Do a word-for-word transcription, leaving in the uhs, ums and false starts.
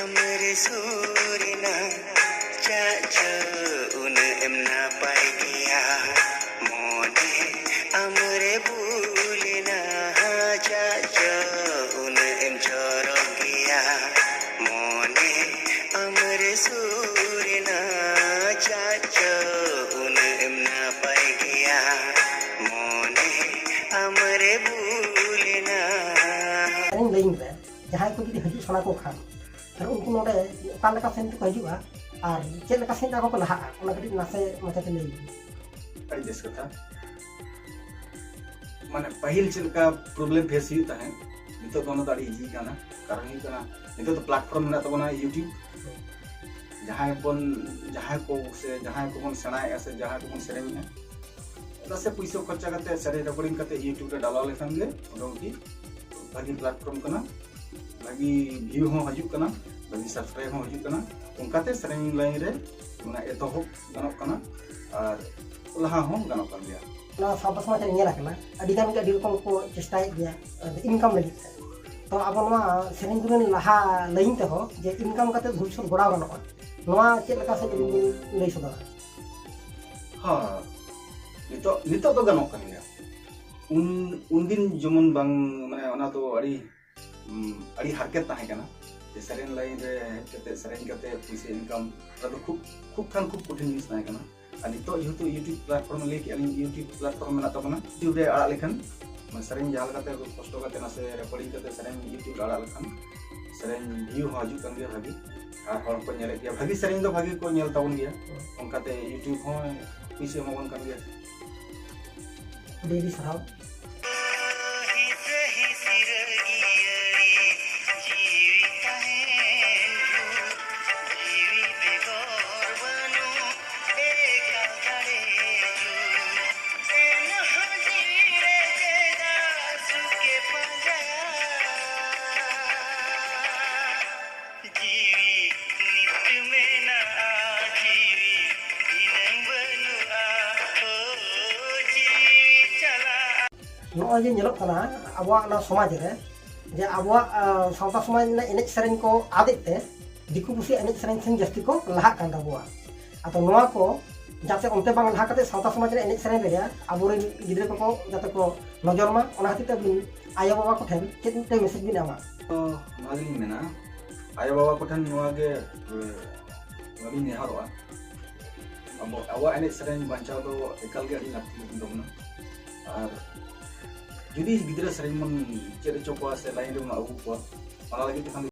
ᱟᱢᱨᱮ ᱥᱩᱨᱮᱱᱟ ᱪᱟᱪᱳ ᱩᱱᱟᱹᱜ ᱮᱢ ᱱᱟᱯᱟᱭ ᱜᱮᱭᱟ᱾ ᱢᱚᱱᱮ ᱟᱢᱨᱮ ᱵᱩᱞᱮᱱᱟ ᱪᱟᱪᱳ ᱩᱱᱟᱹᱜ ᱮᱢ ᱪᱚᱨᱚᱠ ᱜᱮᱭᱟ᱾ ᱢᱚᱱᱮ ᱟᱢᱨᱮ ᱥᱩᱨᱮᱱᱟ ᱪᱟᱪᱳ ᱩᱱᱟᱹᱜ ᱮᱢ ᱱᱟᱯᱟᱭ ᱜᱮᱭᱟ᱾ ᱢᱚᱱᱮ ᱟᱢᱨᱮ ᱵᱩᱞᱮᱱᱟ᱾ ᱤᱧ ᱞᱟᱹᱭᱟᱹᱧ ᱯᱮ, ᱡᱟᱦᱟᱸᱭ ᱠᱚ ᱡᱩᱫᱤ ᱦᱤᱡᱩᱜ ᱥᱟᱱᱟ ᱠᱚ ᱠᱷᱟᱱ, ᱛᱟᱦᱞᱮ ᱩᱱᱠᱩ ᱱᱚᱰᱮ ᱚᱠᱟ ᱞᱮᱠᱟ ᱥᱮᱱ ᱛᱮᱠᱚ ᱦᱤᱡᱩᱜᱼᱟ ᱟᱨ ᱪᱮᱫ ᱞᱮᱠᱟ ᱥᱮᱱ ᱟᱠᱚ ᱠᱚ ᱞᱟᱦᱟᱜᱼᱟ, ᱚᱱᱟ ᱠᱟᱹᱴᱤᱡ ᱱᱟᱥᱮ ᱢᱟᱪᱷᱟᱛᱮ ᱞᱟᱹᱭ ᱵᱤᱱ᱾ ᱟᱹᱰᱤ ᱵᱮᱥ ᱠᱟᱛᱷᱟ᱾ ᱢᱟᱱᱮ ᱯᱟᱹᱦᱤᱞ ᱪᱮᱫ ᱞᱮᱠᱟ ᱯᱨᱚᱵᱞᱮᱢ ᱯᱷᱮᱥ ᱦᱩᱭᱩᱜ ᱛᱟᱦᱮᱸᱫ, ᱱᱤᱛᱚᱜ ᱫᱚ ᱚᱱᱟ ᱫᱚ ᱟᱹᱰᱤ ᱤᱡᱤ ᱠᱟᱱᱟ᱾ ᱠᱟᱨᱚᱱ ᱦᱩᱭᱩᱜ ᱠᱟᱱᱟ, ᱱᱤᱛᱚᱜ ᱫᱚ ᱯᱞᱟᱴᱯᱷᱚᱨᱢ ᱢᱮᱱᱟᱜ ᱛᱟᱵᱚᱱᱟ YouTube᱾ ᱡᱟᱦᱟᱸᱭ ᱵᱚᱱ, ᱡᱟᱦᱟᱸᱭ ᱠᱚ ᱥᱮ ᱡᱟᱦᱟᱸᱭ ᱠᱚᱵᱚᱱ ᱥᱮᱬᱟᱭᱮᱫᱼᱟ ᱥᱮ ᱡᱟᱦᱟᱸᱭ ᱠᱚᱵᱚᱱ ᱥᱮᱨᱮᱧᱮᱫᱼᱟ, ᱪᱮᱫᱟᱜ ᱥᱮ ᱯᱩᱭᱥᱟᱹ ᱠᱷᱚᱨᱪᱟ ᱠᱟᱛᱮ ᱥᱮᱨᱮᱧ ᱨᱮᱠᱚᱨᱰᱤᱝ ᱠᱟᱛᱮ YouTube ᱨᱮ ᱰᱟᱞᱟᱣ ᱞᱮᱠᱷᱟᱱ ᱜᱮ ᱢᱚᱴᱟᱢᱩᱴᱤ ᱵᱷᱟᱹᱜᱤ ᱯᱞᱟᱴᱯᱷᱚᱨᱢ ᱠᱟᱱᱟ, ᱵᱷᱟᱹᱜᱤ ᱵᱷᱤᱭᱩ ᱦᱚᱸ ᱦᱤᱡᱩᱜ ᱠᱟᱱᱟ, ᱵᱷᱟᱹᱜᱤ ᱥᱟᱵᱥᱠᱨᱟᱭᱤᱵ ᱦᱚᱸ ᱦᱤᱡᱩᱜ ᱠᱟᱱᱟ᱾ ᱚᱱᱠᱟᱛᱮ ᱥᱮᱨᱮᱧ ᱞᱟᱭᱤᱱ ᱨᱮ ᱢᱟᱱᱮ ᱮᱛᱚᱦᱚᱵ ᱜᱟᱱᱚᱜ ᱠᱟᱱᱟ ᱟᱨ ᱞᱟᱦᱟ ᱦᱚᱸ ᱜᱟᱱᱚᱜ ᱠᱟᱱ ᱜᱮᱭᱟ᱾ ᱱᱚᱣᱟ ᱥᱟᱶᱛᱟ ᱥᱚᱢᱟᱡᱽ ᱨᱮ ᱧᱮᱞ ᱟᱠᱟᱱᱟ, ᱟᱹᱰᱤ ᱜᱟᱱ ᱜᱮ ᱟᱹᱰᱤ ᱨᱚᱠᱚᱢ ᱠᱚ ᱪᱮᱥᱴᱟᱭᱮᱫ ᱜᱮᱭᱟ ᱤᱱᱠᱟᱢ ᱞᱟᱹᱜᱤᱫ ᱛᱮ᱾ ᱛᱚ ᱟᱵᱚ ᱱᱚᱣᱟ ᱥᱮᱨᱮᱧ ᱫᱩᱨᱟᱹᱝ ᱞᱟᱦᱟ ᱞᱟᱭᱤᱱ ᱛᱮᱦᱚᱸ ᱡᱮ ᱤᱱᱠᱟᱢ ᱠᱟᱛᱮ ᱵᱷᱚᱵᱤᱥᱥᱚᱛ ᱜᱚᱲᱟᱣ ᱜᱟᱱᱚᱜᱼᱟ, ᱱᱚᱣᱟ ᱪᱮᱫ ᱞᱮᱠᱟ ᱥᱮ ᱡᱩᱫᱤ ᱵᱤᱱ ᱞᱟᱹᱭ ᱥᱚᱫᱚᱨᱟ? ᱦᱚᱸ, ᱱᱤᱛᱚᱜ, ᱱᱤᱛᱚᱜ ᱫᱚ ᱜᱟᱱᱚᱜ ᱠᱟᱱ ᱜᱮᱭᱟ᱾ ᱩᱱ, ᱩᱱᱫᱤᱱ ᱡᱮᱢᱚᱱ ᱵᱟᱝ, ᱢᱟᱱᱮ ᱚᱱᱟ ᱫᱚ ᱟᱹᱰᱤ, ᱩᱢ, ᱟᱹᱰᱤ ᱦᱟᱨᱠᱮᱛ ᱛᱟᱦᱮᱸ ᱠᱟᱱᱟ ᱡᱮ ᱥᱮᱨᱮᱧ ᱞᱟᱭᱤᱱ ᱨᱮ ᱦᱮᱡ ᱠᱟᱛᱮ, ᱥᱮᱨᱮᱧ ᱠᱟᱛᱮ ᱯᱩᱭᱥᱟᱹ ᱤᱱᱠᱟᱢ, ᱚᱱᱟ ᱫᱚ ᱠᱷᱩᱵ, ᱠᱷᱩᱵ ᱠᱷᱟᱱ ᱠᱷᱩᱵ ᱠᱚᱴᱷᱤᱱ ᱡᱤᱱᱤᱥ ᱛᱟᱦᱮᱸ ᱠᱟᱱᱟ᱾ ᱟᱨ ᱱᱤᱛᱚᱜ ᱡᱮᱦᱮᱛᱩ YouTube ᱯᱞᱟᱴᱯᱷᱚᱨᱢ ᱞᱟᱹᱭ ᱠᱮᱜᱼᱟ ᱞᱤᱧ, YouTube ᱯᱞᱟᱴᱯᱷᱚᱨᱢ ᱢᱮᱱᱟᱜ ᱛᱟᱵᱚᱱᱟ, YouTube ᱨᱮ ᱟᱲᱟᱜ ᱞᱮᱠᱷᱟᱱ, ᱢᱟᱱᱮ ᱥᱮᱨᱮᱧ ᱡᱟᱦᱟᱸ ᱞᱮᱠᱟᱛᱮ ᱠᱚᱥᱴᱚ ᱠᱟᱛᱮ ᱱᱟᱥᱮ ᱨᱮᱠᱚᱨᱰᱤᱝ ᱠᱟᱛᱮ ᱥᱮᱨᱮᱧ YouTube ᱨᱮ ᱟᱲᱟᱜ ᱞᱮᱠᱷᱟᱱ, ᱥᱮᱨᱮᱧ ᱵᱷᱤᱭᱩ ᱦᱚᱸ ᱦᱤᱡᱩᱜ ᱠᱟᱱ ᱜᱮᱭᱟ ᱵᱷᱟᱹᱜᱤ, ᱟᱨ ᱦᱚᱲ ᱠᱚ ᱧᱮᱞᱮᱫ ᱜᱮᱭᱟ, ᱵᱷᱟᱹᱜᱤ ᱥᱮᱨᱮᱧ ᱫᱚ ᱵᱷᱟᱹᱜᱤ ᱠᱚ ᱧᱮᱞ ᱛᱟᱵᱚᱱ ᱜᱮᱭᱟ᱾ ᱚᱱᱠᱟᱛᱮ YouTube ᱦᱚᱸ ᱯᱩᱭᱥᱟᱹ ᱮᱢᱟᱵᱚᱱ ᱠᱟᱱ ᱜᱮᱭᱟ᱾ ᱟᱹᱰᱤ ᱟᱹᱰᱤ ᱥᱟᱨᱦᱟᱣ᱾ ᱡᱤᱣᱤ ᱱᱤᱛ ᱢᱮᱱᱟᱜᱼᱟ, ᱡᱤᱣᱤ ᱫᱷᱤᱱᱟᱹᱝ ᱵᱟᱹᱱᱩᱜᱼᱟ, ᱳ ᱡᱤᱣᱤ ᱪᱟᱞᱟᱜᱼᱟ᱾ ᱱᱚᱜᱼᱚᱭ ᱡᱮ ᱧᱮᱞᱚᱜ ᱠᱟᱱᱟ ᱟᱵᱚᱣᱟᱜ ᱚᱱᱟ ᱥᱚᱢᱟᱡᱽ ᱨᱮ, ᱡᱮ ᱟᱵᱚᱣᱟᱜ ᱥᱟᱶᱛᱟ ᱥᱚᱢᱟᱡᱽ ᱨᱮᱱᱟᱜ ᱮᱱᱮᱡ ᱥᱮᱨᱮᱧ ᱠᱚ ᱟᱫᱮᱜ ᱛᱮ ᱫᱤᱠᱩ ᱯᱩᱥᱤᱭᱟᱜ ᱮᱱᱮᱡ ᱥᱮᱨᱮᱧ ᱥᱮᱱ ᱡᱟᱹᱥᱛᱤ ᱠᱚ ᱞᱟᱦᱟᱜ ᱠᱟᱱ ᱛᱟᱵᱚᱣᱟ᱾ ᱟᱫᱚ ᱱᱚᱣᱟ ᱠᱚ ᱡᱟᱛᱮ ᱚᱱᱛᱮ ᱵᱟᱝ ᱞᱟᱦᱟ ᱠᱟᱛᱮ ᱥᱟᱶᱛᱟ ᱥᱚᱢᱟᱡᱽ ᱨᱮ ᱮᱱᱮᱡ ᱥᱮᱨᱮᱧ ᱨᱮᱜᱮ ᱟᱵᱚᱨᱮᱱ ᱜᱤᱫᱽᱨᱟᱹ ᱠᱚᱠᱚ ᱡᱟᱛᱮ ᱠᱚ ᱱᱚᱡᱚᱨ ᱢᱟ, ᱚᱱᱟ ᱠᱷᱟᱹᱛᱤᱨ ᱛᱮ ᱟᱹᱵᱤᱱ ᱟᱭᱳᱼᱵᱟᱵᱟ ᱠᱚᱴᱷᱮᱱ ᱪᱮᱫ ᱢᱤᱫᱴᱮᱱ ᱢᱮᱥᱮᱡᱽ ᱵᱤᱱ ᱮᱢᱟ? ᱛᱚ ᱱᱚᱣᱟ ᱜᱮᱞᱤᱧ ᱢᱮᱱᱟ, ᱟᱭᱳᱼᱵᱟᱵᱟ ᱠᱚᱴᱷᱮᱱ ᱱᱚᱣᱟ ᱜᱮ ᱱᱚᱣᱟ ᱜᱮᱞᱤᱧ ᱱᱮᱦᱚᱨᱚᱜᱼᱟ, ᱟᱵᱚ ᱟᱵᱚᱣᱟᱜ ᱮᱱᱮᱡ ᱥᱮᱨᱮᱧ ᱵᱟᱧᱪᱟᱣ ᱫᱚ ᱮᱠᱟᱞ ᱜᱮ ᱟᱹᱰᱤ ᱞᱟᱹᱠᱛᱤ ᱠᱟᱱ ᱛᱟᱵᱚᱱᱟ᱾ ᱟᱨ ᱡᱩᱫᱤ ᱜᱤᱫᱽᱨᱟᱹ ᱥᱮᱨᱮᱧ ᱵᱚᱱ ᱪᱮᱫ ᱦᱚᱪᱚ ᱠᱚᱣᱟ ᱥᱮ ᱞᱟᱭᱤᱱ ᱨᱮᱵᱚᱱ ᱟᱹᱜᱩ ᱠᱚᱣᱟ, ᱚᱱᱟ ᱞᱟᱹᱜᱤᱫ ᱛᱮᱠᱷᱟᱱ ᱫᱚ